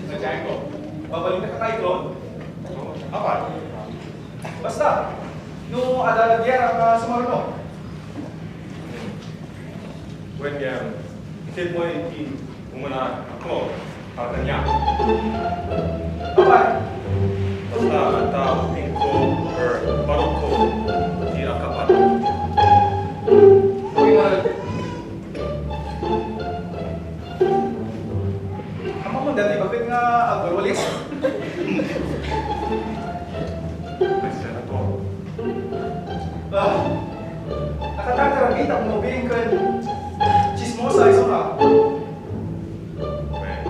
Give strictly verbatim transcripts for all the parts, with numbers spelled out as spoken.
Django, babalitak ka kay Claude? Apay? Basta, no adda lagip nga sumaruno. Wen, ngem, itedmo iti umuna a Claude, para kaniak. Apay? Basta, adda ubingko or barokko ti agkapat. Uy, Mark. Ammom daytoy, baket nga agwalwalis? Ay, Senator. Ah, nakatakar a bitak mo, Bing, ken chismosa, isu nga. Well,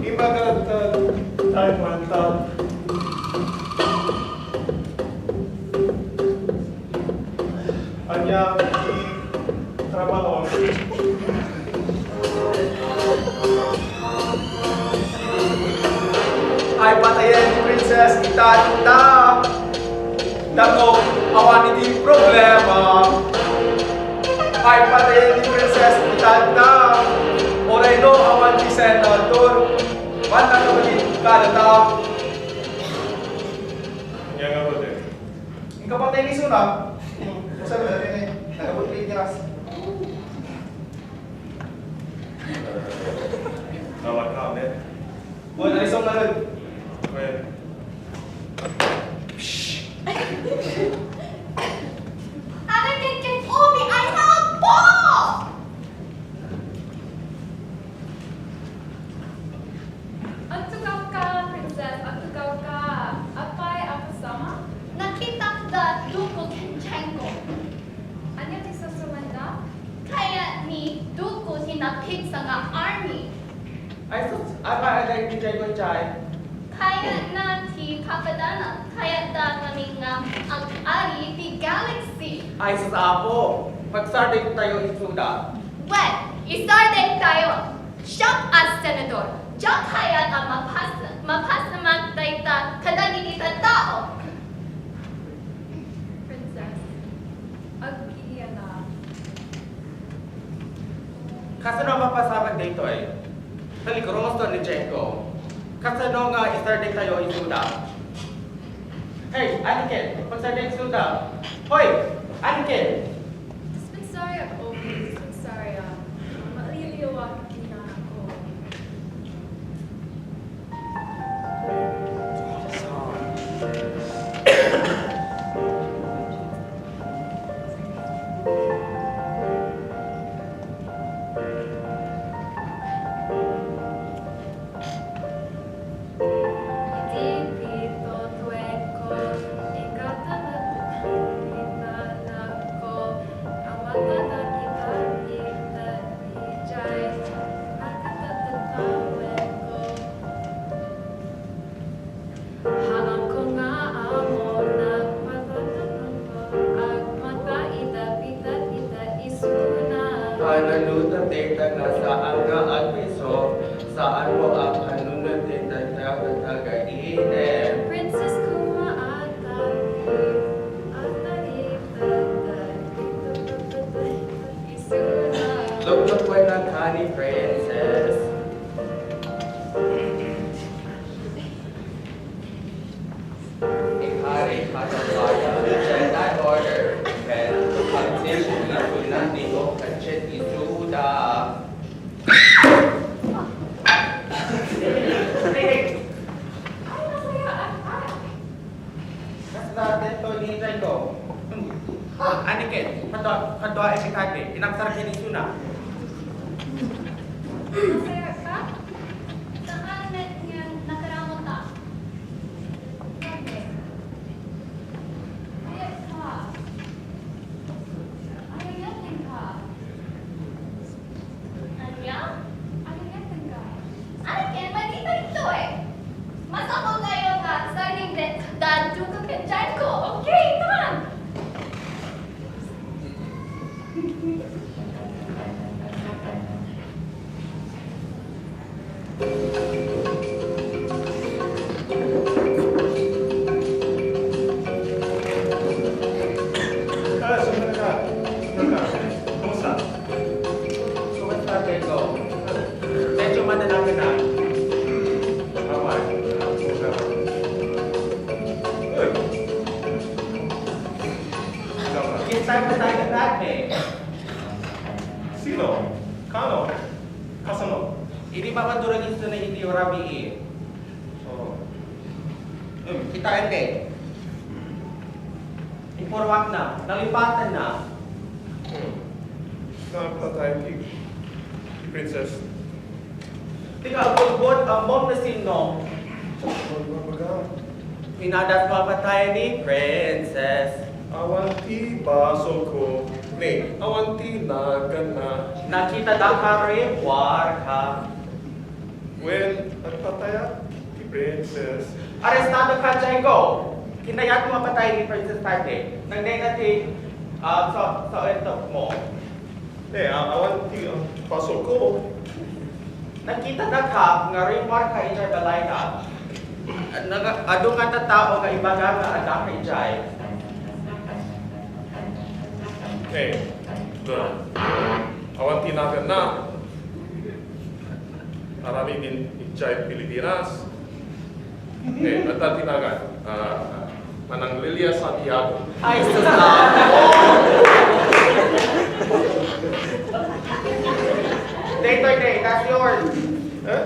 Ibaga ta, time man ta. Ania ti trabaho? Ay, patayen ni Princess, itan, itan. Damo, awan iti problema. Ay, patayen ni Princess, itan, itan. Uray no, awan ti senador. Banda ka ba di kada tao? Ania nga, brother? Ang kapatay ni Suna. Usa na rin eh. Nagabot ni Tiras. Nawat ka, men. Well, alisong na rin. Well. Aray, ket, ket, umi, ay, nabo! Agtugaw ka, Princess, agtugaw ka. Apay a kasama? Nakitak da Duko ken Jango. Ania ti sasawen da? Kayat ni Duko ti napigsa nga army. Ay sus, apay a daytoy, Jango, chay? Kayatna ti papadana. Kayatda ngamin nga ag-ari ti galaxy. Ay sus, Apo, pagsardengtayo isuda. Well, isardengtayo. Siak a senador, diak kayat a mapas-, mapasamak dayta kadagiti tattao. Princess, agkiiana. Kasano a mapasamak daytoy? Peligroso ni Jango. Kasano nga isardengtayo isuda? Hey, Aniken, pagsardeng isuda. Hoy, Aniken! Dispensarya, Obi, dispensarya. Maliwliwak ti nanakko. Iti pito tuekko, ikatalatko, inanakko, a matata ita ita ijay, nakatatawenko. Haanko nga ammo, nagpatatawenko, agmata ita pita ita isuna. Analuta dayta nga saan nga agpiso, saan mo a panunot ti dayta nga tagainep. Princess, koma atari, atari, tatay, isuna. Luklukuennak kani, Princess. Ikari, Jedi Order, ken competition na tunang nimo ka Jedi Juda. Kasla daytoy ni Jedi. Aniken, kadua, kadua iti kadi, inaksar ken isuna. Masaya ka? Saan met nga nakaramot ka? Bakit? Ayat ka. Ayat ka. Ania? Ania nga tanggal? Ay, kaya mali tayo ito eh. Masapul tayo nga starting the, the Duke of Kanchanko. Okay, come on! Sino? Kano? Kasano? Idi mamadurag isu na iti rabii. Oh. Hmm, kitaen kay. Ipuruakna, nalipatan na. Hmm. Nagpatay ti, ti princess. Ti kaalbulbol, ammom no sinno? Pinadas mapatay ni princess. Awan ti basolko, ne, awan ti naganna. Nakita daka rimmuarka. Wen, nagpatayak ti princess. Arestado ka, Django. Kinayat mapatay ni Princess Tarte. Nagdayna ti, ah, sa, sa entok mo. Ne, a-, awan ti, ah, basolko. Nakita daka nga rimmuarka idiay balayda. Naga-, adu nga tattao nga ibaga nga addaka idiay. Ne, awan ti naganna. Aramiden idiay Pilipinas. Eh, adda ti nagan, ah, Manang Lilia Santiago. Ay, sus, ah. Daytoy, day, that's yours. Eh?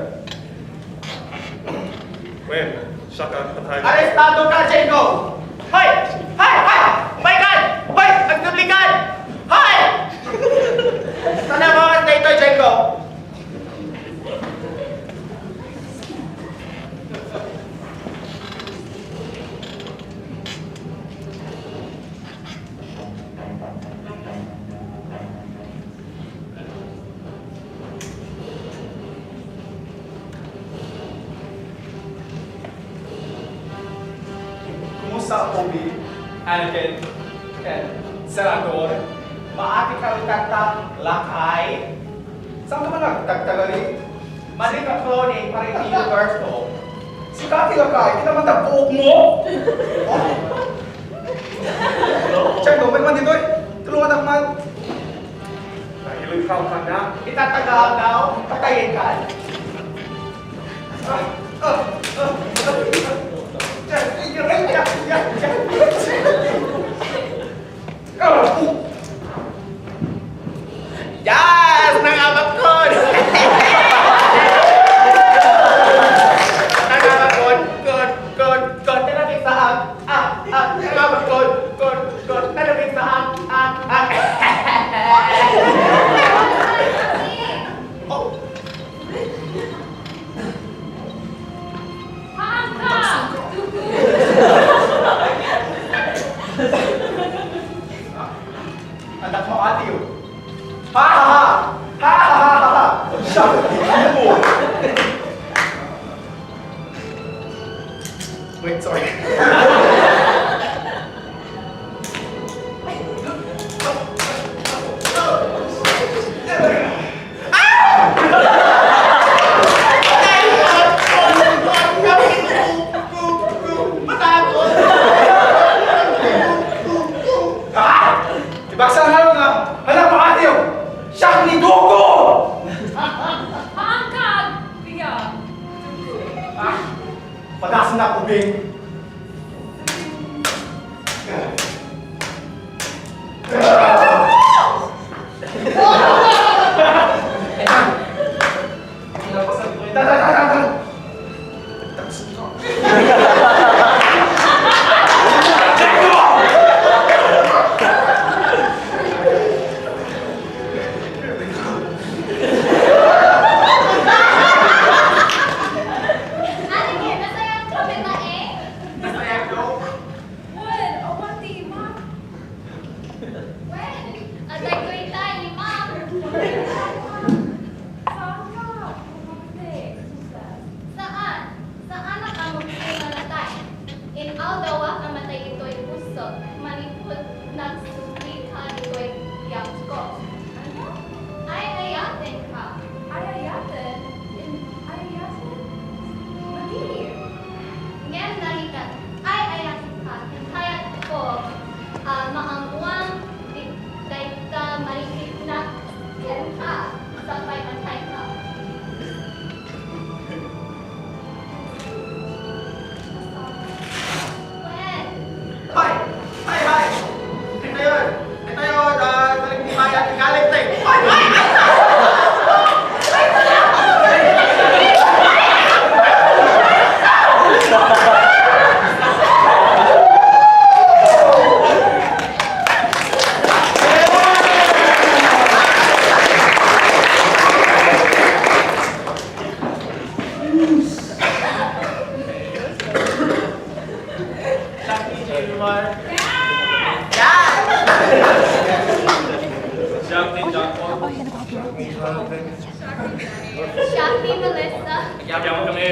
Wen, siak a patay. Arestado ka, Django! Hoy! Hoy! Hoy! Umay ka! Hoy! Agdubli ka! Hoy! Sana mo ang daytoy, Django! Kumusta, Obi? Anaken ken Senador? Maati ka itatta, lakay? Saan ka man nagtagtagari? Mali ka, Clone, para iti universo. Sika ti lakay, ti naman buok mo? Oh? Tiyan mo, may man ditoy. Tulungan ako man. Nahilot ka, Tanya. Itatagaw daw, patayin ka. Ah, ah, ah, ah, ah. Tiyan, tiyan, tiyan, tiyan, tiyan. Yes! Nangabakod! Nangabakod! Kod! Kod! Kod! Tara, pizza, ah! Ah! Ah! Nangabakod! Kod! Kod! Tara, pizza, ah! Ah! Ah! Oh! Haangka! Anak mo, atiyo. Ha, ha, ha! Ha, ha, ha, ha, ha! Siya! Wait, sorry. Ah! Ibagsa nga nga, hala, pakatiyo! Siak ni Dugo! Haangka, Pia. Ah! Padasen na, ubing! Ano yan? Nasayang kami na eh. Siak ni Jacob. Siak ni Melissa. Agyaman kami.